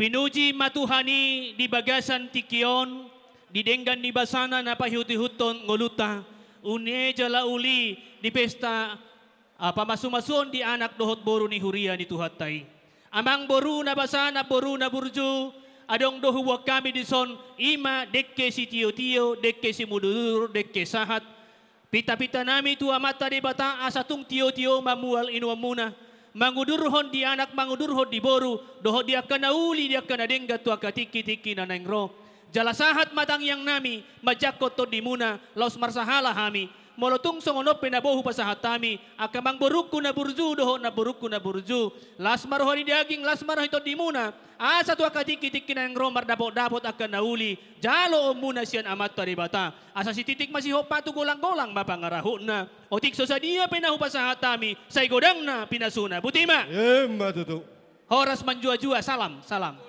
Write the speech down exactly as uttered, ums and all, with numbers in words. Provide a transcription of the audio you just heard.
Pinuji ma Tuhan i di bagasan tingki on, di denggan ni basana na paihuthon ngolunta, une jala uli di pesta, ah, pamasumasuon di anak dohot boru ni huria ni Tuhanta i. Amang boru na basa, namboru na burju, adong do huboan hami dison, i ma dengke sitiotio, dengke simudurudur, dengke sahat. Pintapinta nami tu Amanta Debata asa tung tiotio ma mual inumonmuna, mangudurhon di anak, mangudurhon di boru, dohot di angka na uli, di angka na denggan tu angka tingkitingki na naeng ro. Jala sahat ma tangiang nami manjangkon tondimuna, laos marsahala hami. Molo tung songon on pe na boi hupasahat hami, angka amang borungku na burju dohot namborungku na burju, las ma roha ni daging, las ma roha ni tondimuna, asa tu angka tingkitingki na naeng ro mardapotdapot angka na uli jaloonmuna sian Amanta Debata. Asa sititik masihompa, tu golanggolang ma pangarahutna. Otik so sadia pe na hupasahat hami, sai godang na pinasuna. Boti ma. Emma tutu. Horas manjuajua, salam, salam.